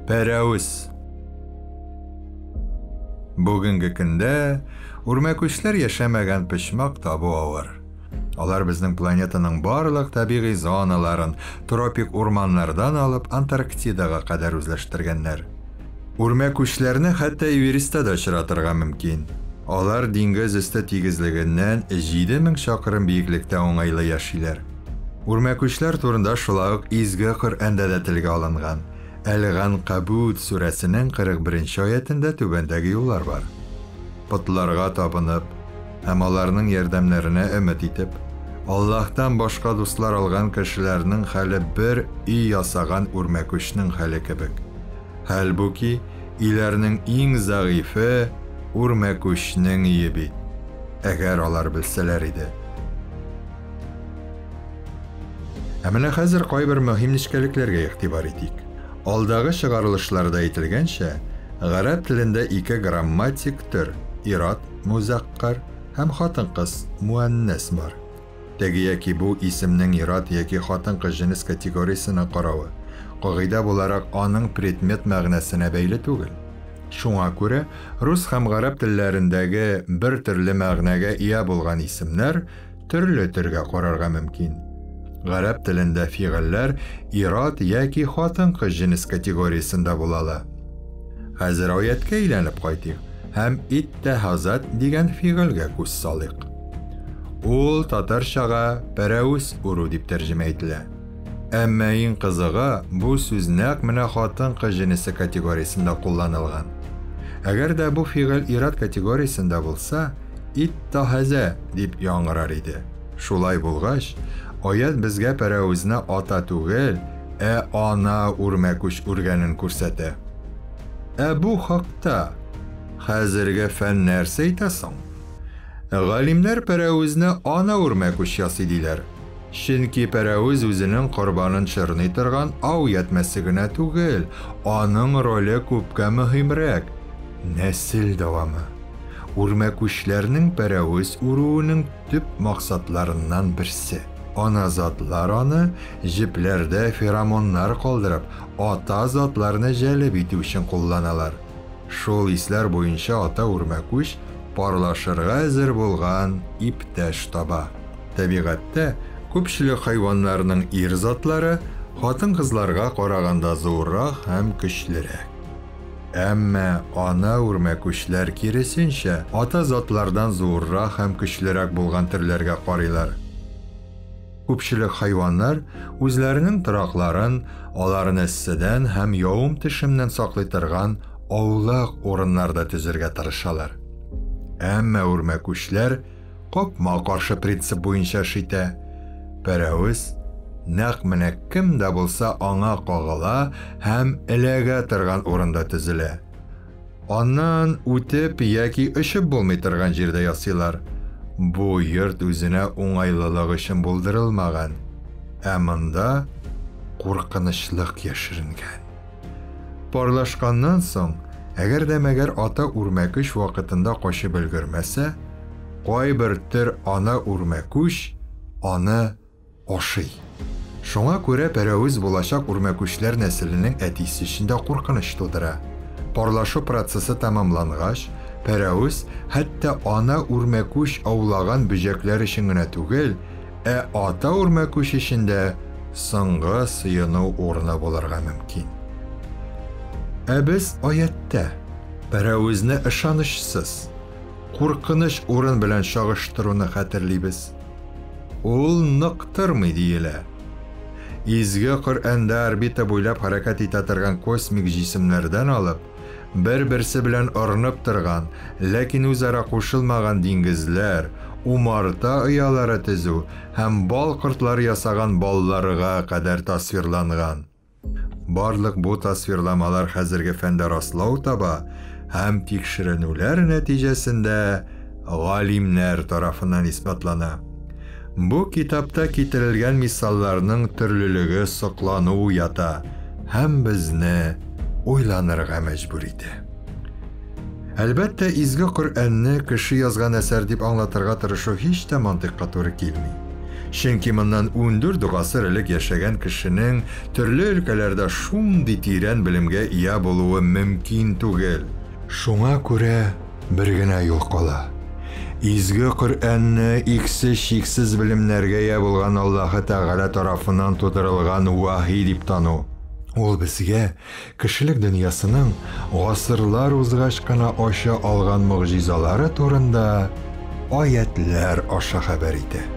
Пәрәвез. Бүгенге көндә үрмәкүчләр яшәмәгән почмак табу авыр. Алар безнең планетаның барлык табигый зоналарын, тропик урманнардан алып Антарктидага кадәр үзләштергәннәр. Үрмәкүчләрне хәтта Эверестта да очратырга мөмкин. Алар диңгез өсте тигезлегеннән 7000 чакрым биеклектә уңайлы яшиләр. Үрмәкүчләр турында шулай ук Изге Коръәндә дә телгә алынган. Әл-Ганкабут сүрәсенең 41 нче аятендә түбәндәге юллар бар. Потларга табынып һәм аларның ярдәмнәренә өмет итеп, Аллаһтан башка дуслар алган кешеләрнең хәле бер өй ясаган үрмәкүчнең хәле кебек. Хәлбуки, өйләрнең иң зәгыйфе үрмәкүчнең өе бит. Әгәр алар белсәләр иде. Ә менә хәзер кайбер мөһим нечкәлекләргә игътибар итик. Алдагы чыгарылышларда әйтелгәнчә, гарәп телендә ике грамматик төр, ир-ат, музәккәр, һәм хатын-кыз, муәннәс бар. Теге яки бу исемнең ир-ат яки хатын-кыз җенес категориясенә каравы, кагыйдә буларак, аның предмет мәгънәсенә бәйле түгел. Шуңа күрә рус һәм гарәп телләрендәге бер төрле мәгънәгә ия булган исемнәр төрле төргә карарга мөмкин. Гарәп телендә фигыльләр ир-ат яки хатын-кыз җенес категориясендә була ала. Хәзер аятькә әйләнеп кайтыйк һәм иттәһазат дигән фигыльгә күз салыйк. Ул татарчага пәрәвез үрү дип тәрҗемә ителә. Әмма иң кызыгы, бу сүз нәкъ менә хатын-кыз җенесе категориясендә кулланылган. Әгәр дә бу фигыль ир-ат категориясендә булса, Иттаһәзә дип яңгырар иде. Шулай булгач, аять безгә пәрәвезне ата түгел, ә ана үрмәкүч үргәнен күрсәтә. Ә бу хакта хәзерге фән нәрсә әйтә соң? Галимнәр пәрәвезне ана үрмәкүч ясый диләр. Чөнки пәрәвез үзенең корбанын чорный торган ау ятьмәсе генә түгел, аның роле күпкә мөһимрәк, нәсел дәвамы. Үрмәкүчләрнең пәрәвез үрүенең төп максатларыннан берсе. Ана затлар аны, җепләрдә феромоннар калдырып, ата затларны җәлеп итү өчен кулланалар. Шул исләр буенча ата үрмәкүч парлашырга әзер булган иптәш таба. Табигатьтә күпчелек хайваннарның ир затлары хатын-кызларга караганда зуррак һәм көчлерәк. Әмма ана үрмәкүчләр киресенчә, ата затлардан зуррак һәм көчлерәк булган төрләргә карыйлар. Күпчелек хайваннар үзләренең торакларын аларны эсседән һәм явым-төшемнән саклый торган аулак урыннарда төзергә тырышалар. Әмма үрмәкүчләр капма-каршы принцип буенча эш итә. Пәрәвез нәкъ менә кем дә булса аңа кагыла һәм эләгә торган урында төзелә. Аннан үтеп яки очып булмый торган җирдә ясыйлар. Бу йорт үзенә уңайлылык өчен булдырылмаган. Ә монда куркынычлык яшеренгән. Парлашканнан соң, әгәр дә мәгәр ата үрмәкүч вакытында качып өлгермәсә, кайбер төр ана үрмәкүч аны ашый. Шуңа күрә пәрәвез булачак үрмәкүчләр нәселенең әтисе өчен дә куркыныч тудыра. Парлашу процессы тәмамлангач, пәрәвез хәтта ана үрмәкүч аулаган бөҗәкләр өчен генә түгел, Ә ата үрмәкүч өчен дә соңгы сыену урыны булырга мөмкин. Ә без аятьтә пәрәвезне ышанычсыз, куркыныч урын белән чагыштыруны хәтерлибез. Ул нык тормый диелә. Изге Коръәндә орбита буйлап хәрәкәт итә торган космик җисемнәрдән алып, Бер-берсе белән орынып торган, ләкин үзара кушылмаган диңгезләр, умарта оялары төзү һәм бал кортлары ясаган балларга кадәр тасвирланган. Барлык бу тасвирламалар хәзерге фәндә раслау таба һәм тикшеренүләр нәтиҗәсендә галимнәр тарафыннан исбатлана. Бу китапта китерелгән мисалларның төрлелеге соклану уята һәм безне уйланырга мәҗбүр итә. Әлбәттә, Изге Коръәнне кеше язган әсәр дип аңлатырга тырышу һич тә мантыйкка туры килми. Чөнки моннан 14 гасыр элек яшәгән кешенең төрле өлкәләрдә шундый тирән белемгә ия булуы мөмкин түгел. Шуңа күрә бер генә юл кала. Изге Коръәнне иксез-чиксез белемнәргә ия булган Аллаһы Тәгалә тарафыннан тудырылган вахи дип тану. Ул безгә кешелек дөньясының гасырлар узгач кына ача алган могҗизалары турында аятьләр аша хәбәр итә.